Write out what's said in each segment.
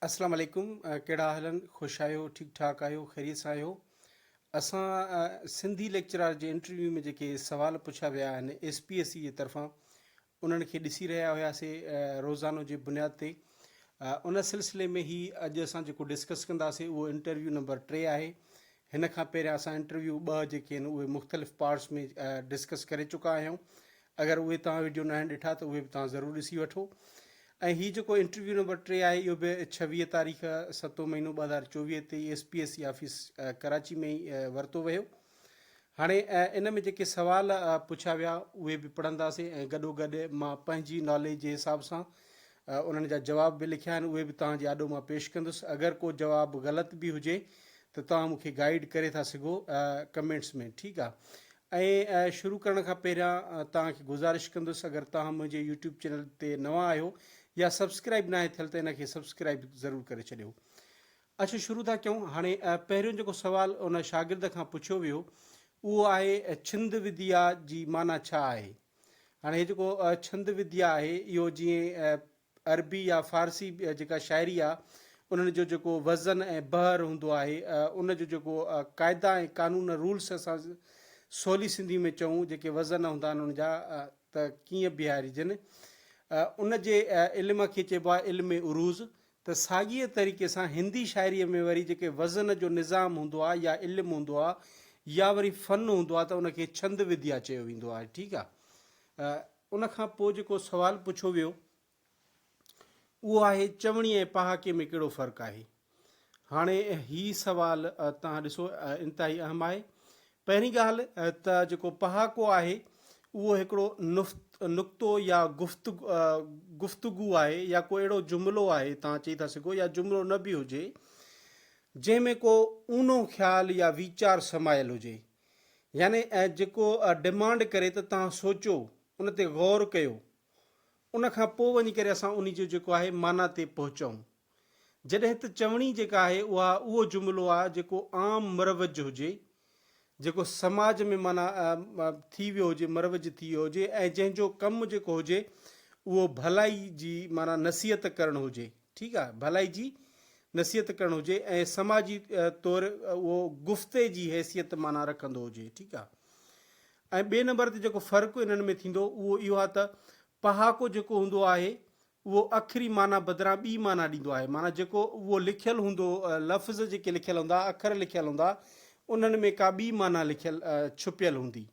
اسلام عليڪم ڪهڙا حال آهن خوش آهيو ٺيڪ ٺاڪ آهيو خيريت سان آهيو اسان سنڌي ليڪچرار جي انٽرويو ۾ جيڪي سوال پڇيا ويا آهن ايس پي ايس سي جي طرفان انهن کي ڏسي رهيا هياسي روزانو جي بنياد تي ان سلسلي ۾ هي اڄ اسان جيڪو ڊسڪس ڪنداسي اهو انٽرويو نمبر 3 آهي هن کان پهريان اسان انٽرويو 2 جيڪي آهن اهي مختلف پارٽس ۾ ڊسڪس ڪري چڪا آهيون اگر اهي توهان وڊيو ناهن ڏٺا ته اهي به توهان ضرور ڏسي وٺو ۽ هي جيڪو انٽرويو نمبر 3 آهي اهو به 26 تاريخ ستون مهينو 2024 تي S P S C office Karachi ۾ ئي ورتو ويو. هاڻي ان ۾ جيڪي سوال پڇيا ويا اهي به پڙهنداسين ۽ گڏو گڏ مان پنهنجي ناليج جي حساب سان انهن جا جواب به لکيا آهن اهي به توهان جي آڏو مان پيش ڪندس اگر ڪو جواب غلط به هجي ته توهان مون کي گائيڊ ڪري ٿا سگهو ڪمينٽس ۾ ٺيڪ آ ۽ شروع ڪرڻ کان پهريان توهان کي گذارش ڪندس اگر توهان منهنجي يوٽيوب چينل تي نوان آهيو يا سبسڪرائب ناهي ٿيل ته ان کي سبسڪرائب ضرور ڪري ڇڏيو. اچو شروع ٿا ڪيون هاڻي پهريون جيڪو سوال ان شاگرد کان پڇيو ويو اهو آهي ڇند وديا جي معنيٰ ڇا آهي؟ هاڻي هي جيڪو ڇند وديا آهي اهو جيئن عربي يا فارسي جيڪا شاعري آ انهن جو جيڪو وزن ۽ بحر هوندو آهي ان جو جيڪو قاعدا ۽ قانون رولس اسان سولي سنڌي ۾ چئون جيڪي وزن هوندا آهن ان جا ته ڪيئن بيهارجن ان جي علم کي چئبو آهي علم عروض ته ساڳيء طريقي سان هندي شاعريء ۾ وري جيڪي وزن جو نظام هوندو آهي يا علم هوندو آهي يا وري فن هوندو آهي ته ان کي ڇند وديا چيو ويندو آهي ٺيڪ آهي ان کان پوء جيڪو سوال پڇيو ويو اهو آهي چوڻي ۽ پهاڪي ۾ ڪهڙو فرق آهي؟ هاڻي هي سوال توهان ڏسو انتهائي اهم آهي. پهرين ڳالهه ته جيڪو پهاڪو آهي اهو هڪڙو نقطو يا گفتگو آهي يا ڪو اهڙو جملو آهي توهان چئي ٿا سگهو يا جملو نه به هجي جنهن ۾ ڪو اونهو خيال يا ويچار سمايل هجي يعني جيڪو ڊمانڊ ڪري ته توهان سوچو، ان تي غور ڪيو، ان کان پوء وڃي ڪري اسان انهي جو جيڪو آهي معنيٰ تي پهچون. جڏهن ته چوڻي جيڪا آهي اها اهو جملو آهي جيڪو عام مروج هجي، جيڪو سماج ۾ معنيٰ ٿي ويو هجي، مروج ٿي ويو هجي ۽ جنهن جو ڪم جيڪو هجي اهو ڀلائي جي معنيٰ نصيحت ڪرڻ هجي. ٺيڪ آهي ڀلائي جي نصيحت ڪرڻ هجي ۽ سماجي طور اهو گفتي جي حيثيت معنيٰ رکندو هجي ٺيڪ آهي ۽ ٻئي نمبر تي جيڪو فرق انهن ۾ ٿيندو اهو اهو آهي ته پهاڪو جيڪو هوندو آهي اهو اکري معنيٰ بدران ٻي معنيٰ ڏيندو آهي معنيٰ جيڪو اهو لکيل هوندو لفظ جيڪي لکيل هوندا اکر لکيل هوندا انهن ۾ ڪا ٻي معنيٰ لکيل ڇپيل هوندي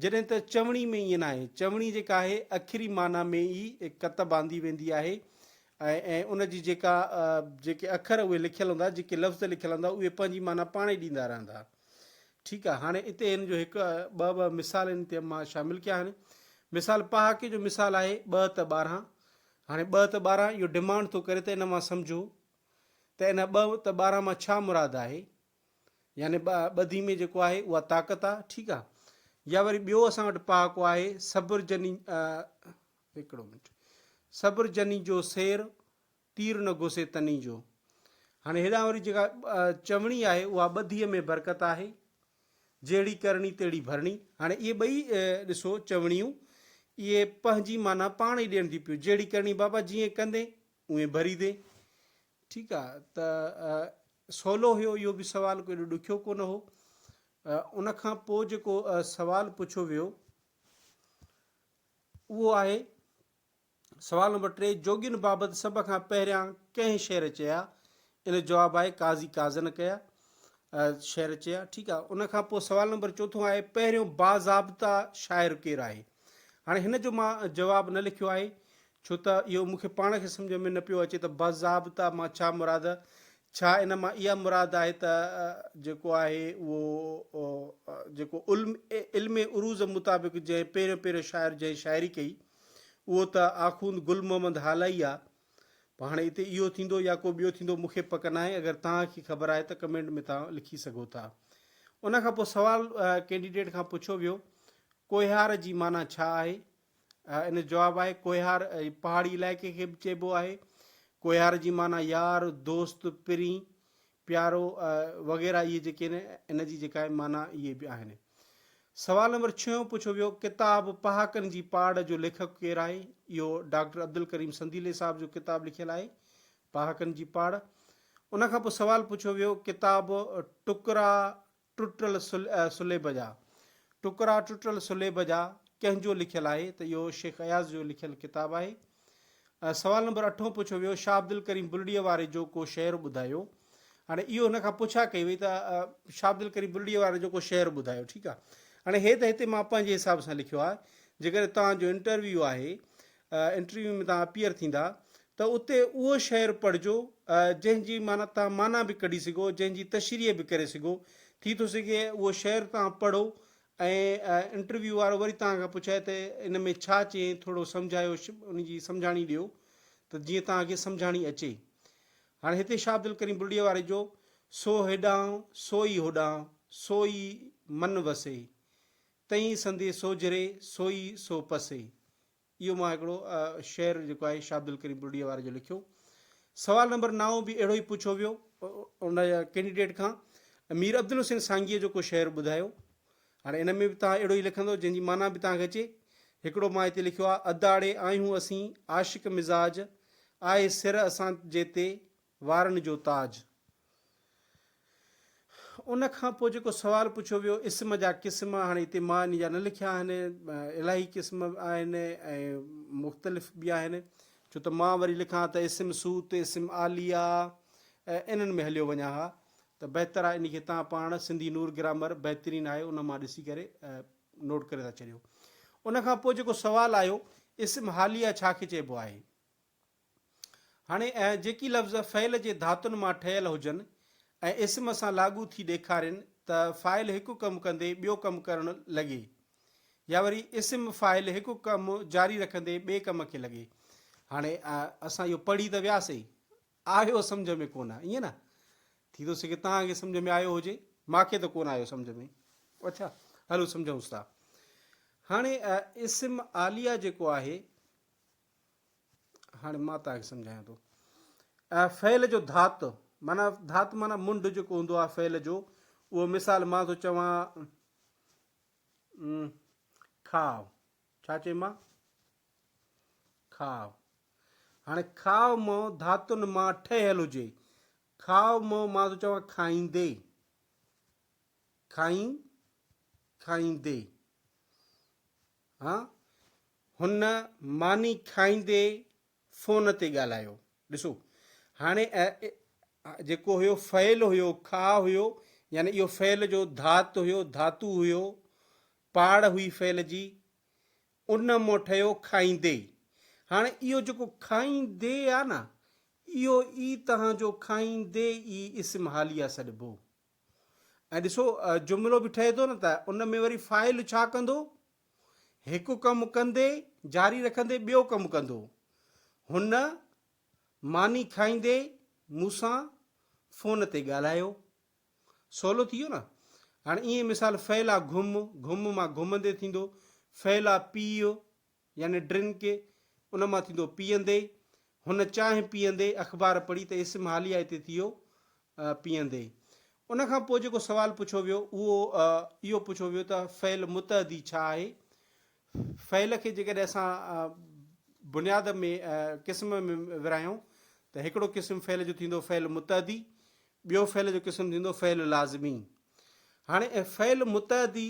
جڏهن ته چوڻي ۾ ائين ناهي چوڻي جيڪا آهي اکري معنيٰ ۾ ئي ڪتب آندي ويندي آهي ۽ ۽ ان جي جيڪا جيڪي اکر اهي لکيل هوندا جيڪي لفظ لکيل هوندا اهي پنهنجي معنيٰ پاڻ ئي ڏيندا رهندا ٺيڪ آهي هاڻي اتي هن جو هڪ ٻه ٻه مثال ان تي مان شامل ڪيا آهن مثال پهاڪي جو مثال آهي ٻه ته 12 هاڻي ٻه ته 12 اهو ڊمانڊ ٿو ڪري ته ان مان سمجهو ته ان ٻه ته 12 مان ڇا مراد آهي يعني ٻڌي ۾ جيڪو آهي اها طاقت آهي ٺيڪ آهي يا وري ٻيو اسان وٽ پهاڪو آهي صبر جني هڪڙو منٽ. صبر جني جو سير، تير نه گسي تني جو. هاڻي هيڏانهن وري جيڪا چوڻي آهي اها ٻڌيء ۾ برڪت آهي. جهڙي ڪرڻي تهڙي ڀرڻي. هاڻي اهي ٻئي ڏسو چوڻيون اهي پنهنجي معنيٰ پاڻ ئي ڏين ٿيون پيون. جهڙي ڪرڻي بابا جيئن ڪندين اونئين ڀريندين. ٺيڪ آ ته سولو هيو اهو به سوال ڪو ايڏو ڏکيو ڪونه هو. ان کان پوء جيڪو سوال پڇيو ويو. اهو آهي. سوال نمبر 3، جوڳين بابت سڀ کان پهريان ڪنهن شعر چيا؟ ان جو جواب آهي قاضي قاضن ڪيا شعر چيا. ٺيڪ آهي. ان کان پوء سوال نمبر چوٿون آهي پهريون باضابطه شاعر ڪير آهي؟ هاڻي هن جو مان جواب نه لکيو آهي ڇو ته اهو مون کي پاڻ کي سمجهه ۾ نه پيو اچي ته باضابطه مان ڇا مراد ڇا ان مان اها مراد آهي ته جيڪو آهي اهو جيڪو علم عروض مطابق جنهن پهريون پهريون شاعر جنهن شاعري ڪئي اهو ته آخوند گل محمد هالائي آ پر هاڻي اتي اهو ٿيندو يا ڪو ٻيو ٿيندو مون کي پڪ ناهي اگر توهان کي خبر آهي ته ڪمينٽ ۾ توهان لکي سگهو ٿا. ان کان پوء سوال ڪينڊيڊيٽ کان پڇيو ويو ڪوهيار جي معنيٰ ڇا آهي؟ ان جو جواب آهي ڪوهيار پهاڙي علائقي کي به چئبو آهي. ڪوهيار جي معنيٰ يار، دوست، پرين، پيارو وغيره اهي جيڪي آهن ان جي جيڪا آهي معنيٰ اهي به آهن. سوال نمبر ڇهون پڇيو ويو ڪتاب پهاڪن جي پاڙ جو ليکڪ ڪير آهي؟ اهو ڊاڪٽر عبدالڪريم سنديلي صاحب جو ڪتاب لکيل آهي. پهاڪن جي پاڙ. ان کان پوء سوال پڇيو ويو ڪتاب ٽڪرا ٽٽل سليب جا، ٽڪرا ٽٽل سليب جا ڪنهن جو لکيل آهي ته اهو شيخ اياز جو لکيل ڪتاب آهي. سوال نمبر اٺون پڇيو ويو شاهه عبدالڪريم بلڙيء واري جو ڪو شعر ٻڌايو. هاڻي اهو هن کان پڇا ڪئي وئي ته شاهه عبدالڪريم بلڙيء واري جو ڪو شعر ٻڌايو ٺيڪ آهي. هاڻي هي ته هتي مان پنهنجي حساب سان لکيو آهي جيڪڏهن توهان جو انٽرويو آهي انٽرويو ۾ توهان اپيئر ٿيندا ته اتي اهو شعر پڙهجو جنهن جي معنيٰ توهان معنيٰ به ڪڍي سگهو جنهن جي تشريح به ڪري سگهو ٿي ٿو سگهي اهو شعر توهان پڙهو ۽ انٽرويو وارو وري توهان کان پڇائي ته ان ۾ ڇا چئين ٿورو سمجهايو ان جي سمجهاڻي ڏيو ته جيئن توهان کي سمجهاڻي اچي هاڻي هتي شاهه عبدالڪريم بلڙيء واري جو سو هيڏانهن سو ئي هوڏانهن سو ئي من وسي تئين سندي سوجهري سو ئي سو پسي اهو مان هڪڙو شعر جيڪو آهي شاهه عبدالڪريم بلڙيء واري جو لکيو. سوال نمبر نائون به اهڙو ئي پڇيو ويو ان ڪينڊيڊيٽ کان مير عبدالحسين سانگيء جو ڪو شعر ٻڌايو. هاڻي ان ۾ به توهان اهڙو ئي لکندو جنهن جي معنيٰ به توهان کي اچي. هڪڙو مان هتي لکيو آهي اداڙي آهيون اسين عاشق مزاج، آهي سر اسان جي تي وارن جو تاج. ان کان پوء جيڪو سوال پڇيو ويو اسم جا قسم، هاڻي هتي مان ان جا نه لکيا آهن، الاهي قسم آهن ۽ مختلف به آهن، ڇو ته مان وري لکان ته اسم صوت، اسم عاليه انهن ۾ هليو وڃان ها ته بهتر آهي ان کي تان پاڻ سنڌي نور گرامر بهترين آهي ان مان ڏسي ڪري نوٽ ڪري ٿا ڇڏيو. ان کان پوء جيڪو سوال آيو اسم حاليه ڇا کي چئبو آهي؟ هاڻي جيڪي لفظ فعل جي ڌاتن مان ٺهيل هجن ۽ اسم سان لاڳو ٿي ڏيکارين ته فاعل هڪ ڪم ڪندي ٻيو ڪم ڪرڻ لڳي يا وري اسم فاعل هڪ ڪم جاري رکندي ٻئي ڪم کي لڳي. هاڻي اسان اهو پڙهي ته وياسي، آيو سمجهه ۾ ڪونه، ائين نه؟ ٿي ٿو سگهي توهان کي سمجهه ۾ آيو هجي، مان کي ته ڪونه آيو سمجهه ۾. اڇا هلو سمجهونس ٿا. هاڻي اسم عاليه جيڪو آهي هاڻي مان توهان کي سمجهايان ٿو. فعل جو ڌات معنيٰ ڌات معنيٰ منڍ جيڪو هوندو آهي فعل جو اهو مثال مان ٿو چوان کاء ڇا چيم مان کاء هاڻي کاء مون ڌاتن مان ٺهيل هجي کاء مون مان ٿو چوان کائيندي کائين کائيندي ها هن ماني کائيندي فون تي ڳالهايو. ڏسو هاڻي جيڪو هيو فعل هيو کاء هيو يعني اهو فعل جو ڌات هيو ڌاتو هيو پاڙ هئي فعل جي ان مون ٺهيو کائيندي. هاڻي اهو جيڪو کائيندي آ نه اهو ئي توهان جو کائيندي ئي اسم حاليه سڏبو. ۽ ڏسو جملو به ٺهي ٿو نه ته ان ۾ وري فاعل ڇا ڪندو هڪ ڪم ڪندي جاري رکندي ٻيو ڪم ڪندو. هن ماني کائيندي مون سان فون تي ڳالهايو. سولو ٿي ويو نه؟ هاڻي ائين مثال فعل آ گهم، گهم مان گهمندي ٿيندو. فعل آ پيء يعني ڊرنڪ، ان مان ٿيندو پيئندي. هن چانهه پيئندي اخبار پڙهي ته اسم حاليه هتي ٿي ويو پيئندي. ان کان پوء جيڪو سوال پڇيو ويو اهو اهو پڇيو ويو ته فعل متعدي ڇا آهي؟ فعل کي جيڪڏهن اسان بنياد ۾ قسم ۾ ورهايون ته هڪڙو قسم فعل جو ٿيندو فعل متعدي، ٻيو فعل جو قسم ٿيندو فعل لازمي. هاڻي فعل متعدي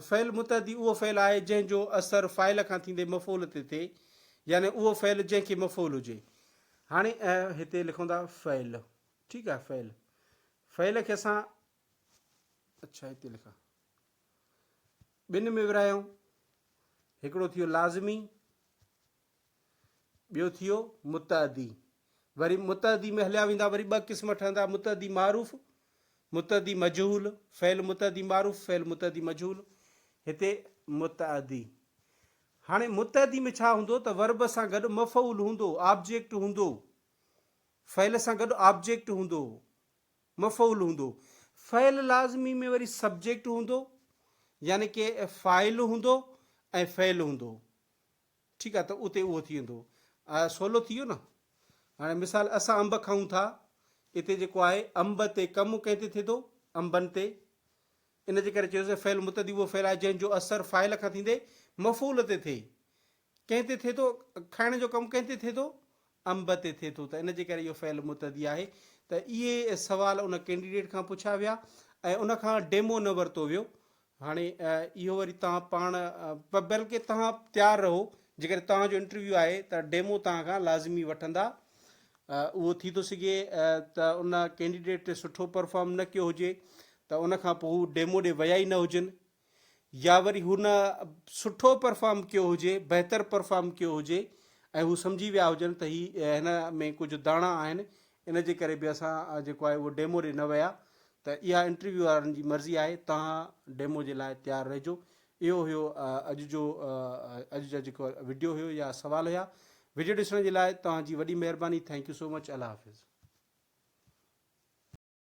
فعل متعدي اهو فعل آهي جنهن جو اثر فاعل کان ٿيندي مفعول تي ٿئي يعني اهو فعل جنهن کي مفعول هجي. هاڻي هتي لکون ٿا فعل ٺيڪ آهي فعل فعل کي اسان اڇا هتي لکان ٻن ۾ ورهايون هڪڙو ٿيو لازمي ٻيو ٿيو متعدي وري متعدي ۾ هليا ويندا وري ٻه قسم ٺهندا متعدي معروف متعدي مجهول فعل متعدي معروف فعل متعدي مجهول هتي متعدي هاڻي متعدي ۾ ڇا هوندو ته ورب سان گڏ مفعول هوندو، آبجيڪٽ هوندو، فعل سان گڏ آبجيڪٽ هوندو، مفعول هوندو. فعل لازمي ۾ وري سبجيڪٽ هوندو يعني ڪي فاعل هوندو ۽ فعل هوندو. ٺيڪ آ ته اتي اهو ٿي ويندو. سولو ٿي ويو نه. هاڻي مثال اسان انب کائون ٿا، اتي جيڪو آهي انب تي ڪم ڪنهن تي ٿئي ٿو؟ انبن تي. ان جي ڪري چيوسين فعل متعدي اهو فعل آهي جنهن جو اثر فاعل کان ٿيندي مفعول تي ٿئي. ڪنهن تي ٿئي ٿو؟ کائڻ جو ڪم ڪنهن تي ٿئي ٿو؟ انب تي ٿئي ٿو ته ان جي ڪري اهو فعل متعدي آهي ته اهي سوال ان ڪينڊيڊيٽ کان پڇيا ويا ۽ ان کان ڊيمو نه ورتو ويو. هاڻي اهو وري توهان پاڻ بلڪه توهان تيار رهو جيڪڏهن توهان جو انٽرويو آهي ته ڊيمو توهان کان لازمي وٺندا. اهو ٿي ٿو سگهي ته ان ڪينڊيڊيٽ سٺو پرفارم نه ڪيو هجي ته ان کان پوء هو ڊيمو ڏي ويا ئي نه هجن يا وري هن سٺو پرفارم ڪيو هجي، بهتر پرفارم ڪيو هجي ۽ هو سمجهي ويا هجن ته هي هن ۾ ڪجهه داڻا آهن ان جي ڪري به اسان جيڪو آهي اهو ڊيمو ڏي نه ويا ته اها انٽرويو وارن جي مرضي آهي توهان ڊيمو جي لاء تيار رهجو. اهو هيو اڄ جو اڄ جا جيڪو وڊيو هيو يا سوال هيا. وڊيو ڏسڻ جي لاء توهان جي وڏي مهرباني thank you so much Allah Hafiz.